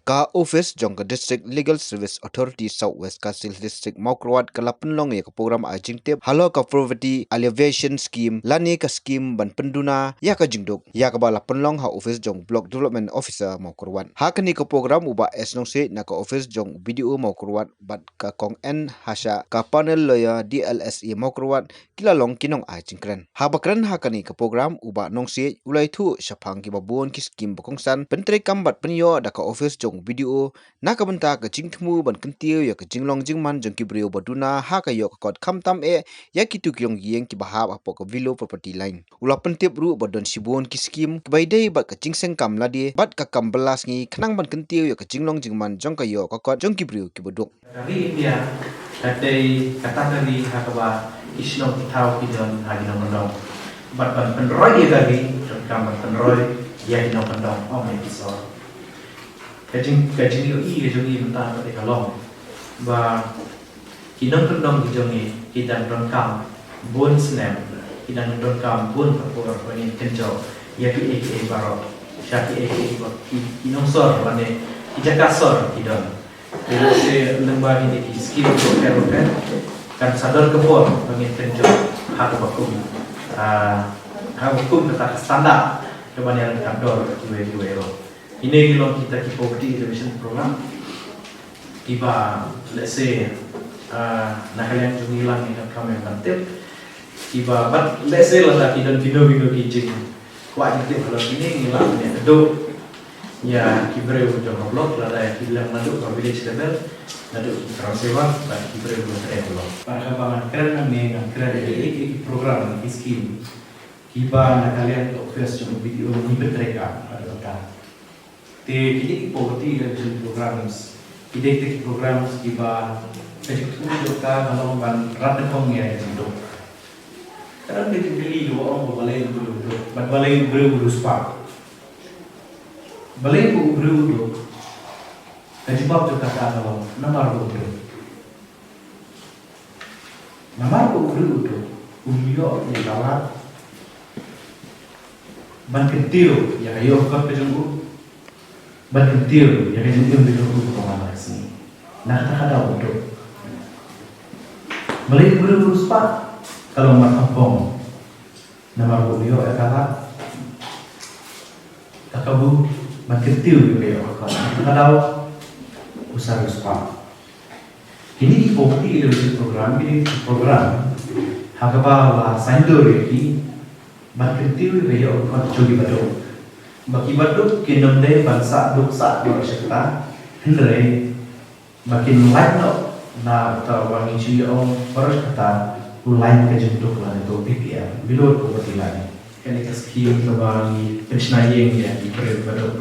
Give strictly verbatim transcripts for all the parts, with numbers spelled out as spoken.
Ka office jong ka District Legal Service Authority South West Khasi Hills District Mawkyrwat ka la pynlong ïa ka program ai jingtip halor ka Poverty Alleviation Scheme lane ka scheme ban pynduna ïa ka jingduk, ïa kaba la pynlong ha office jong Block Development Officer Mawkyrwat. Ha kane ka program u Bah S Nongsiej na ka office jong B D O Mawkyrwat bad ka Kong N Hashah, ka panel lawyer D L S A Mawkyrwat, ki la long ki nong ai jingkren. Haba kren ha kane ka program, u Bah Nongsiej u la ïathuh shaphang kiba bun ki scheme ba kongsan pyntreikam bad pynïoh da ka office jong B D O na ka bynta ka jingthmu ban kyntiew ïa ka jinglong jingman jong ki briew ba duna ha ka ïoh ka kot, khamtam eh ïa kito ki longïing kiba hap hapoh ka below poverty line. U la pyntip ruh ba don shibun ki scheme kiba ïadei bad ka jingseng kam lade bad ka kam bylla sngi khnang ban kyntiew ïa ka jinglong jingman jong ka ïoh ka kot jong ki briew kiba duk. Ka ri India ka dei kata ka ri ha kaba ki shnong ki thaw ki don ha ki nongkyndong. Bad ban pynroi ïa ka ri, donkam ban pynroi ïa ki nongkyndong, ym ïa ki sor. Ka jing, ka jingïohi ka jong ngi mynta ka dei ka long ba ki nongkyndong ki jong ngi ki dang donkam bun snem, ki dang donkam bun ka por ba ngin kynjoh ïa kiei kiei baroh sha kiei kiei ba ki, ki nongsor lane ki jaka sor ki don. Te lehse lyngba kine ki skim bapher bapher kan sa don ka por ba ngin kynjoh ha kaba kum, ah, ha kaba kum kata ka standard kaba ïaryngkat dor kiwei kiwei ruh. Kine ki long kita ki poverty alleviation program kiba lehse, ah, na ka liang jong ngi lang ngi donkam ban tip. Kiba bad lehse lada ki don kino kino ki jingkwah jingtip halor kine, ngi lah ban ïakynduh ïa ki briew jong ka block, lada ki long naduh ka village level, naduh ki gram seva bad ki briew jong ka block. Bad haba ngan kren nangne ngan kren ïa ki, ki program, ki skim kiba na ka liang ka office jong B D O ngi pyntreikam haduh katta. Te kine ki poverty reduction programs ki dei kita ki programs kiba ka jingthmu jong ka ka long ban rat nyngkong ïa ka jingduk. Ka don ka jingkylli, la ong ba balei u briew u duk bad balei u briew u riewspah. Balei ba u briew u duk? Ka jubab jong kata ka long namar ba u duk. Namar ba u briew u duk, um ïoh ïa ka lad ban kyntiew ïa ka ïoh ka kot ka jong u, ban kyntiew ïa ka jingim ka jong u ha kawei ka sngi. Na kata ka daw u duk. Balei u briew u riewspah? Ka long markhongpong. Namar ba u ïoh ïa ka lad, ka kabu ban kyntiew ïa ka ïoh ka kot. Na kata ka daw u sa riewspah. Kine ki poverty alleviation program, kine ki program ha kaba la saiñdur ïa ki ban kyntiew ïa ka ïoh ka kot jong ki baduk. Ba ki baduk kin ym dei ban sah duk sah dor sha kata, hynrei ba kin lait noh na kata ba ngi ju ïa ong baroh kata u lain ka jingduk lane ka B P L, below poverty line. Kane ka skim kaba ngi pynshna ïing ïa ki briew baduk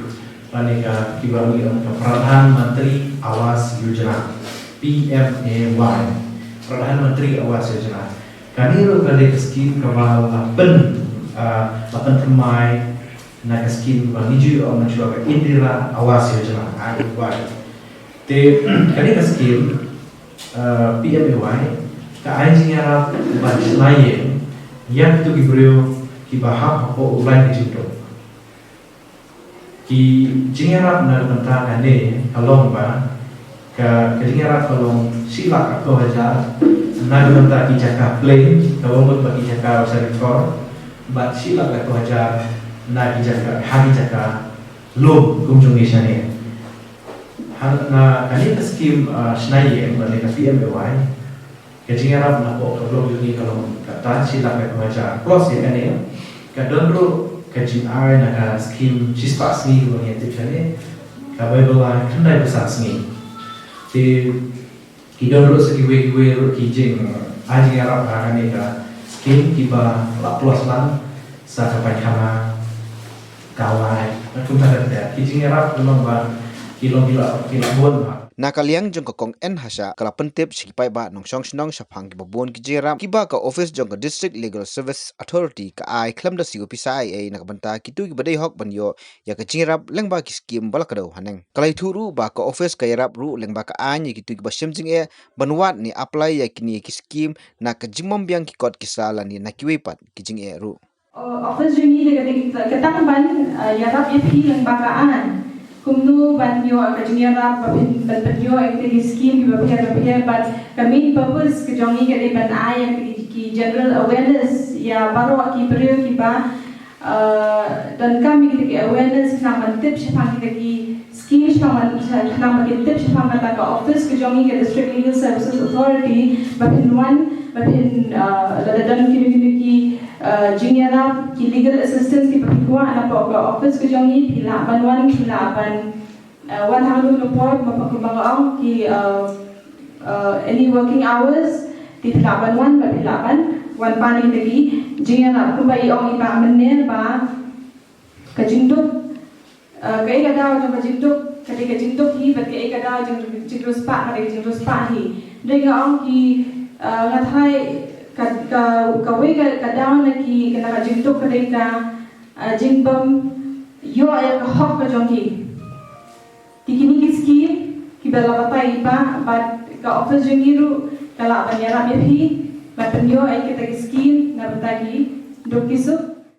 lane ka kiba ngi ong ka Pradhan Mantri Awas Yojana, P M A Y. Pradhan Mantri Awas Yojana. Kane ruh ka dei ka skim kaba la pyn, ah, la pynthymmai na ka skim ba ngi ju ong mynshuwa ka Indira Awas Yojana, I A Y. Te kane ka skim, eh, P M A Y ka ai jingïarap ban shna ïing ïa kito ki briew kiba hap hapoh u lain ka jingduk. Ki jingïarap na ka bynta kane ka long ba ka, ka jingïarap ka long shi lak arphew hajar na ka bynta ki jaka plain, kaba mut ba ki jaka u sha ri thor, bad shi lak arphew hajar na ki jaka, ha ki jaka lum kum jong ngi shane. Ha, na kane ka skim, ah, shna ïing lane ka P M A Y, ka jingïarap napoh ka block jong ngi ka long kata shi lak arphew hajar. Plus ïa kane ka don ruh ka jingai na ka skim shispah sngi kaba ngi tip shane, kaba ïa ba la khyndai phew san sngi. Te ki don ruh sa kiwei kiwei ruh ki jing, ah, jingïarap ha kane ka skim kiba la plus lang sa ka paikana, ka light, na kumta kumta. Ki jingïarap ki long ba ki long ki la, ki la bun ba. Na ka liang jong ka Kong N Hashah ka la pyntip sha ki paidbah nongshong shnong shaphang kiba bun ki jingïarap kiba ka office jong ka District Legal Service Authority ka ai khlem da C O P sa ai ei na ka bynta kito kiba dei hok ban ïoh ïa ka jingïarap lyngba ki skim ba la kdew haneng. Ka la ïathuh ruh ba ka office ka ïarap ruh lyngba ka aiñ ïa kito kiba shem jingeh ban wad ne apply ïa kine ki skim na ka jingbym biang ki kot ki sa lane na kiwei pat ki jingeh ruh. O, office jong ngi ka dei ka tang ban, eh, ïarap ïa phi lyngba ka aiñ. kumno ban ïoh ka jingïarap ba pyn ban pynïoh ïa ki skim kiba pher ba pher, bad ka main purpose ka jong ngi ka dei ban ai ïa ki general awareness ïa baroh ki briew kiba donkam ïa ki awareness khnang ban tip shaphang kita ki skim, shaphang ban khnang ban tip shaphang kata ka office ka jong ngi ka District Legal Services Authority, ba phin wan ba phin lada don kino kino ki jingïarap, ki legal assistance kiba phi kwah napoh ka office ka jong ngi, phi lah ban wan, phi lah ban wan ha kano kano por, ba phi kwah ban ong ki any working hours, phi lah ban wan, ba phi lah ban wan pan ïa ki jingïarap. Kumba i ong i Bah mynne ba ka jingduk, kaei ka daw jong ka jingduk ka dei ka jingduk hi, bad kaei ka daw jingriewspah ka dei ka jingriewspah hi. Dei nga ong ki, nga tharai ka kawei ka daw na ki na ka jingduk ka dei ka jingbym ïoh ïa ka hok ka jong ki. Te kine ki skim kiba la batai i Bah, bad ka office jong ngi ruh ka lah ban ïarap ïa phi ban pynïoh ïa kita ki skim na bynta ki duk ki suk.